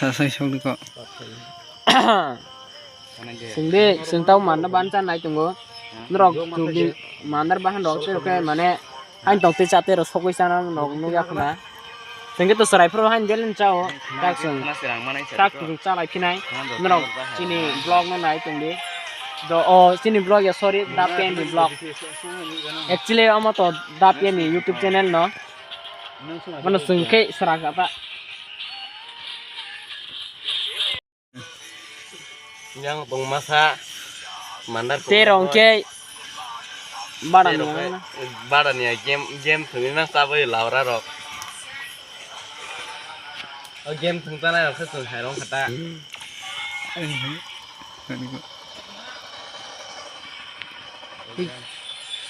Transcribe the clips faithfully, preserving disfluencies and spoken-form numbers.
Sasai sokdi ko. Singdi, singtao manna ban cha nai tongo. Norok chukdi mandar bahan rok tei rok khe mane hain tokte chate rok sogwi chana norok nukya khna. Singdi to chwrai phuru hain delin chao. Tak sing. Tak sing chalai phinai. Norok chini vlog no nai tongdi. Do o chini vlog ya, sorry, da pen ni vlog. Actually omo to da pen ni YouTube channel no. Mano sing khe sra kha ta. Yang tong masa mandar. Terong khe bada ni. Bada ni game, game thungwi ma sabai laura rok. O game thung tanai rok se thung hai rong khata.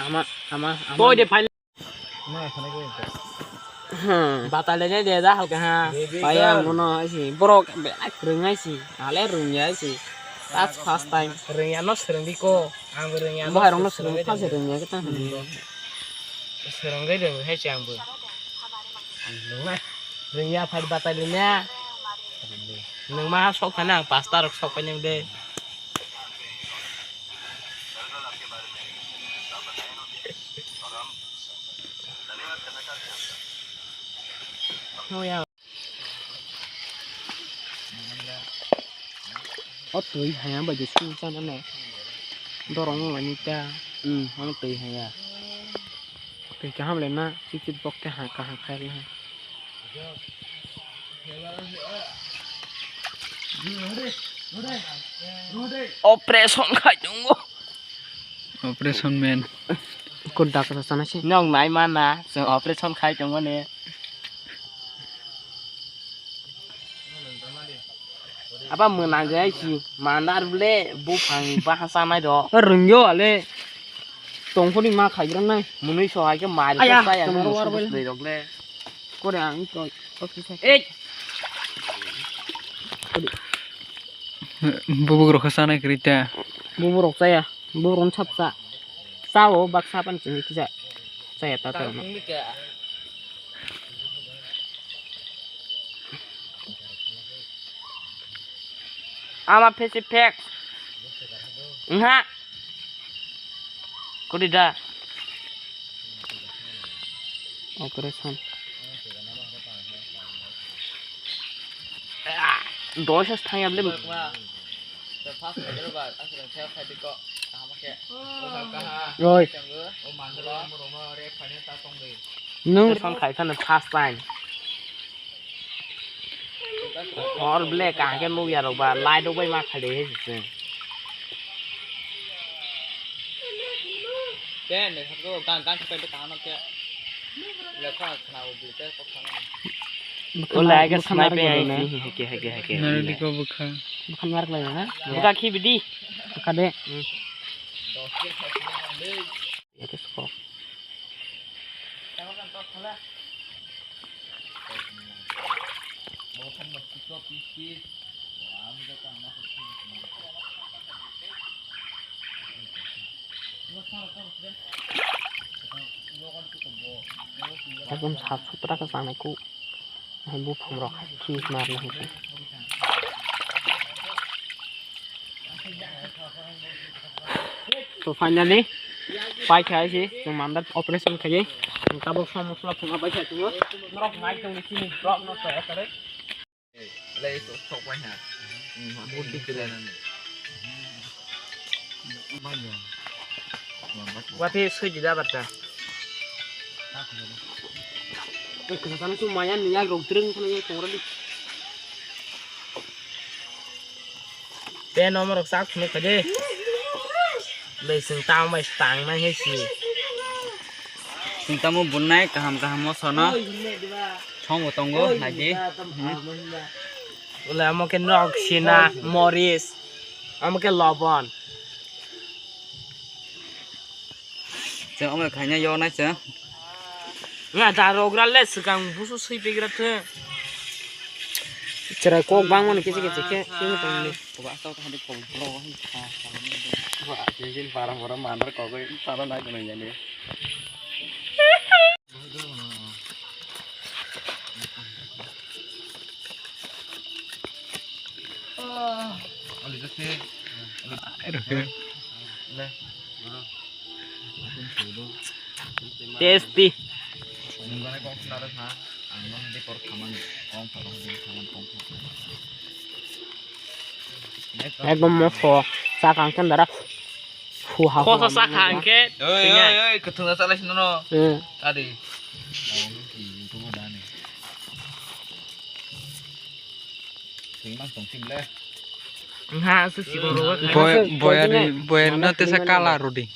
Ama, ama, ama. Boy de phai. Hmm. Batalene de da halka ha. Paya mono aisi. Borok belai kwrwng aisi. Ale rwngya aisi. That's first time. Rwngya no swrwngdi ko. Ang rwngya no. Bohairok no swrwng, first rwngya kita. Swrwngwi rwngwi hai se angbo. Rwngya phai batalene. Nwng ma sok thana ang pasta rok sok painang de. O twi haya bai de sung chana ne. Dorong wng lai ni ta. Hmm, ano twi haya. Twi kaham le na, chit chit bok te ha kaham khai le. Operation khai tongo. Operation man. Ko doctor sana si. Nong nai mana, so operation khai tongo ne. Aba mwnang gai si, mandar ble, buphang baha sanai do. Rwngyo ale. Tongkhorni ma khaigra nai. Mwnwi so hai khe mari. Aya, khe saya tongkhor no war bai. Musu rok le. Kore ang to. Ei. Bubuk rok khe sanai kwrwi ta. Bubuk rok chaya. Bubuk rok sap cha. Chao baksa pan chini kisa. Chaya ta ta. Ama face effect. Nha. Kodi da. Operation. Dosa thang ya ble. Oi. Nung song khai sana first time. Hor ble kaham khe nukya rok ba light rok bai ma khai de he se. Ten de sabo gan gan khai de kaham khe. Lekha khna o ble te kok khna. Ole ai ga snai pe ai si heke heke heke. Narli ko bukha. Bukha mar lai ha. Bukha khi bidi. Bukha de. Eke sokok. Ekdom sap sutra khe chanai kuk. Hai buphang rok hai khi marna hai khe. To finally pai khai si chwng mandar operation khai. Tabuk som mosla phunga pai khai tongo. Norok nai tong ni chini vlog no to ekare. Lei sok pai ha. Budi kira nani. Wati sui jida batta. Kana kana su maya ni yak rok treng kana yak tongra di. Te nomor rok sak khunu khaje. Lei sing tang bai tang nai he si. Sing tamo bunai kaham kaham mo sono. Song bo tongo naidi. Ule amo ke nok sina moris. Amo ke lobon. Chwng omo khaina yo nai chwng. Nga da rogra le swkang busu sui pegra thwng. Chwrai kok bangmani kichi kichi khe, khe tongni. Koba asok hadi kok bro hai kha. Ba jin para para mandar kok oi para nai kono yani. Tasty. Ekdom moso, sakang khe dara. Fuha, khosa fuha, sakang khe. Oi, oi, oi, kwthwng na chalai sino no. Hmm. Adi. Tengmang tong sim le. Nga su si bo ro. Boy, boy ari, boy ari no tesa kala rodi.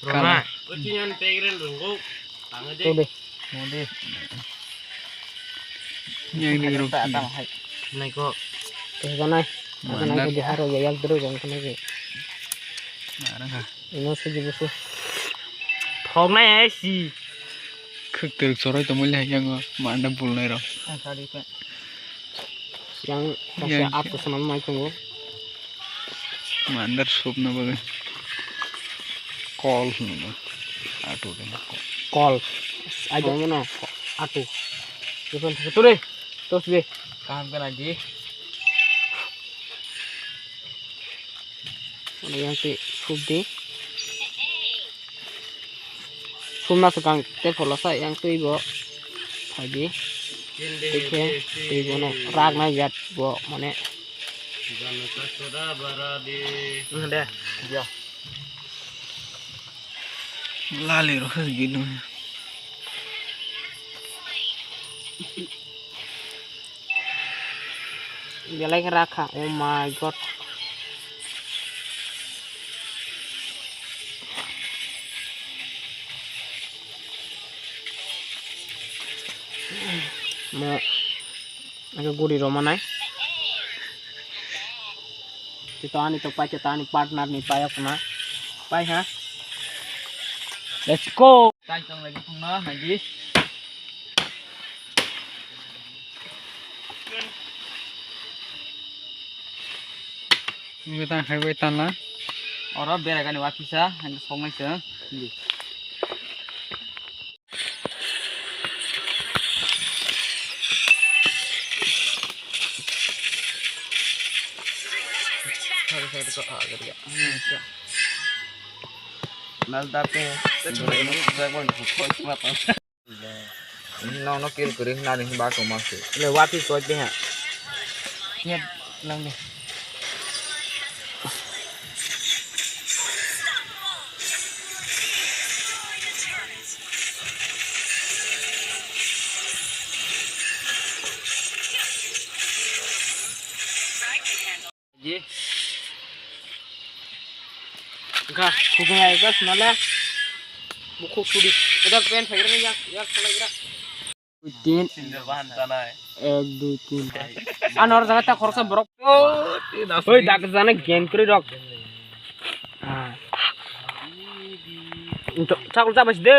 Rona. Kala. Uchi nyan pegren rungo. Tangde. Tode. Mode. Yang ni ro. Tang hai. Nai ko. Tesa nai. Mana? Tesa nai ko diharo ya yak dro jong kana ke. Mana ha? Ino suji busu. Thoknai hai si. Khwtwrwk choroi tongmani hai yango manda bulnai rok. Yang kaisa yang ato sanam mai tongo. Mandar sopna bagwi. Kol hwnwi. Ato khe kol. Kol. Ajo mono ato. Ipon ture. Tos be. Kaham kena di. Ano yang twi sup di. Sumna swkang tei pholasa yang twi bo phaidi. Tei khe twi bono rak nai jat bo mane. Wng de, ya. Lali rw khe gini. Belai khe rakha. Oh my God. Mo, ake guri roma nai. Chito ani to pai, chito ani partner ni pai apna. Pai ha. Let's go. Tai tong lagi phungna, nagi. Ngi tang khai bai tang la. Oro berai gani wa kisa, ang song nai se. Mal date. Nono kill kwrwi hwnna ring ba tongma se. Le, what is what de ha? Yep, lang de. Ji. Ga, kuku hai gas mala. Bukhuk sudi. Udah pen phaigra yak, yak phaigra. Tin. Sinda bahan tanai. Ek, dui, tin. Anor jaga ta khoroksa borok. Oh, tin. Oi, dak jana gen kri rok. Ah. Chakul chabai de.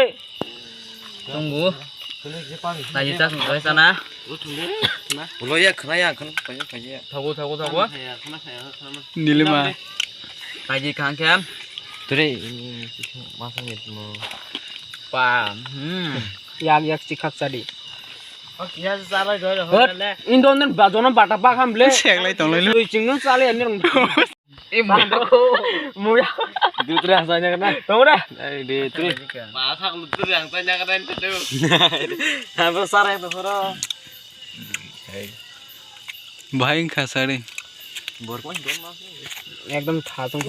Tunggu. Tadi tas nggak sana. Ulo ya khna ya khna kaya kaya. Thago thago thago. Nilima. Tadi kangkem. Turi ini masa gitu mau. Pa. Hmm. Yak yak chikhak chadi. Indon den bajono bata pa kham le. Seklai tonglai lu. Tui chingno chale ani rong. Muya. Dutre ang sanya kena. Tong da. Ai de tre. Masa lu tre ang sanya kena itu. Sampai sare itu soro. Bahai khasari. Bor ko don mas. Ekdom thasung.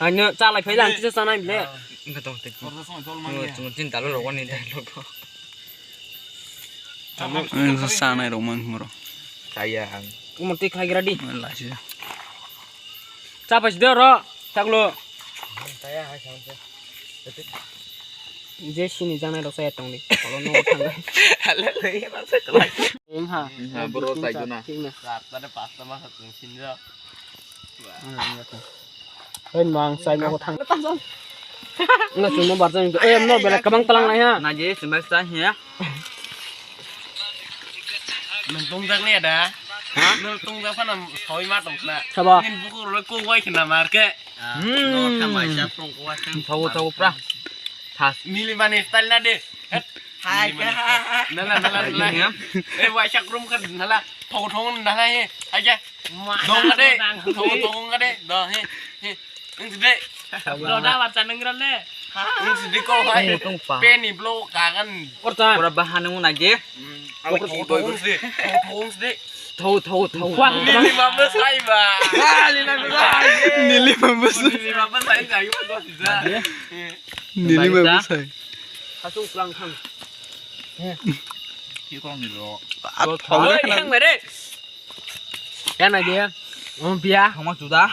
Hanya chalai phai lang kisa sanai bile. Enggak tahu tek. Cuma cinta lo lo ni dah lo. Sanai rok mang moro. Kaya ang. Umur tik lagi ready. Lasi. Chapa sida ro, chaklo. Kaya hai sang se. Je sini janai rok saya tong di. Kalau no thang. Hala le ya masa kelai. Eng ha. Ha bro sai juna. Tik na. Rata de pasta masa tung sinja. Hei mang chai ma ko thang. Nga chuma bar chang. Eh no bela kabang talang nai ha. Na je sima sa ya. Nung tong jak le da. Ha? Nung tong jak phana soi ma tong na. Sabo. Nin buku ro ko wai khna mar ke. Hmm. No thamai sa tong ko wai. Thago thago pra. Thas. Nili mani style na de. Het. Hai, hai, hai, hai. Nala, nala, nala. Eh, waisa krum kha nala. Thong, thong, nala, he. Hai, ya. Dong ka de. Thong, thong ka de. Do, he, he. Ang sidi. Lo da warsa nang ran le. Ang sidi ko hai. Tong, tong pa. Peni blo kagan. Korta. Pura bahan nung nage. Ang thong, thong sidi. Thong, thong sidi. Thau, thau, thau. Nili mabwsai ba. Ah, nili mabwsai. Nili mabwsai. Nili mabwsai, jai ba, do sida. Nili mabwsai. Khasung plang thang. Ki kong ni ro. Oi, yang mere. Yang lagi ya. Om pia. Hama sudah.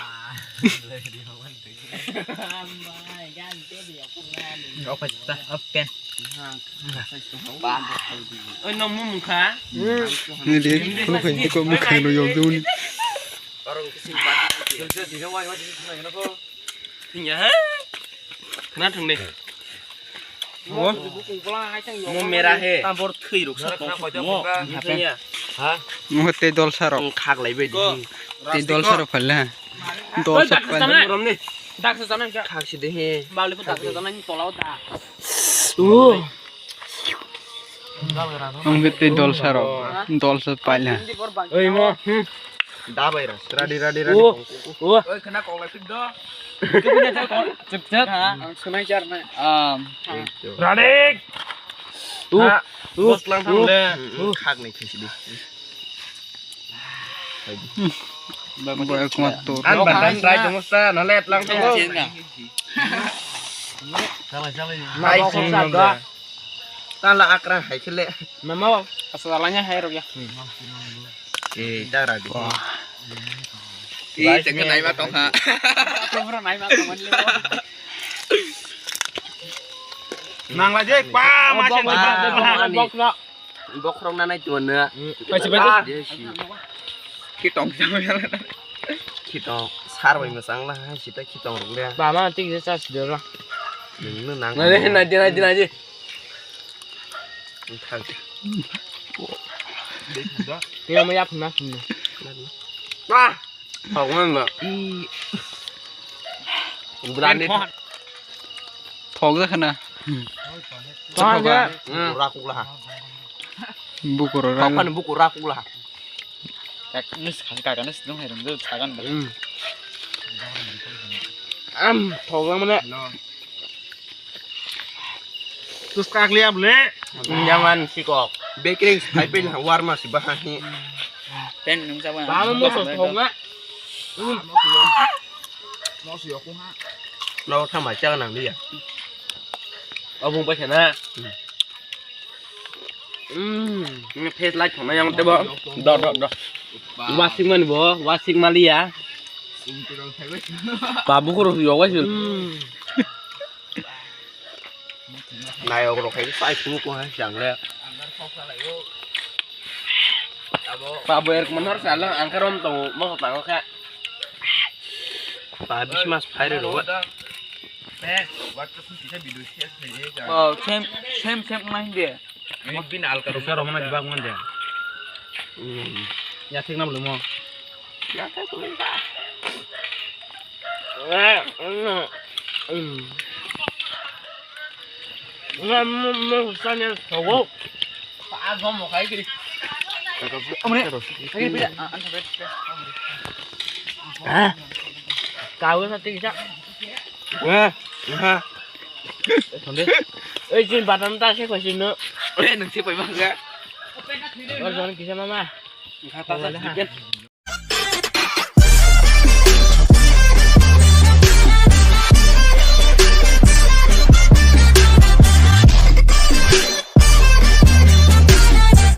Open, open. Oi, no mumukha. Nili, kono khain ko mukhaino yong juni. Nya, ha? Na thang de. Mo mera he. Tambor thwi ruk sa tong mo. Mo te dol saro. Khak lai bai di. Te dol saro phalle. Dol sa phalle. Rom ni. Dak sa jana. Khak si de he. Bali ko dak sa jana ni tola da. Ang te dol saro. Dol sa phalle. Oi mo. Da bai ra. Radi, radi, radi. Oi khna kok lai phik do. Chuk chuk. Ang sunai char na. Am. Radi. Bos lang thang le. Khak ni khisi di. Boy kumat tur. An bandai try tong sa, na let lang tong. Mai sing nang da. Ta la akra hai khele. Mama, asal alanya hai rok ya. Eh, dara di. Wah. Ih, tengke nai ma tong ha. Nang la je pa ma se. Box na. Box rok na nai tuan na. Paisa, paisa. Khitong jang ya. Khitong sar bai ma sang la ha sita khitong rok le. Ba ma tik je sa si de la. Nang nang. Na de na de na de na de. Thang. Tinggal mau yapin mas ini. Wah. Thok man ba. Branded. Thok ja khana. Thok ja. Bukur ra. Thok kan bukur ra kula. Kak nis khas kak nis dong hai dong sagan ba. Am thok ja mane. Tus kak liya bole. Nyaman sikok. Bakery sai pe na warma si bahahi. Pen nung sa ba. Ba mo so thong na. Mo si yok ha. Lo tha ma cha nang liya. Abung pa na. Hmm. Face light thong na yang te bo. Do do do. Wasik man bo, wasik maliya. Babu kuro yok wai. Hmm. Nayok rok hai sai phuru ko hai chang le. Pabo er manor sala angkarom tongo mo tango kha. Pa bismas phaire ro. Oh, sem sem sem nang de. Mo bin alka ro sa ro mana dibak mon de. Ya thik na bolo mo. Ya thik ko ka. Kawe sa tingsa. Oi, jin badam ta se ko sino. Oi, nang se pai bang ga. Oi, jon kisa mama. Kha ta sa.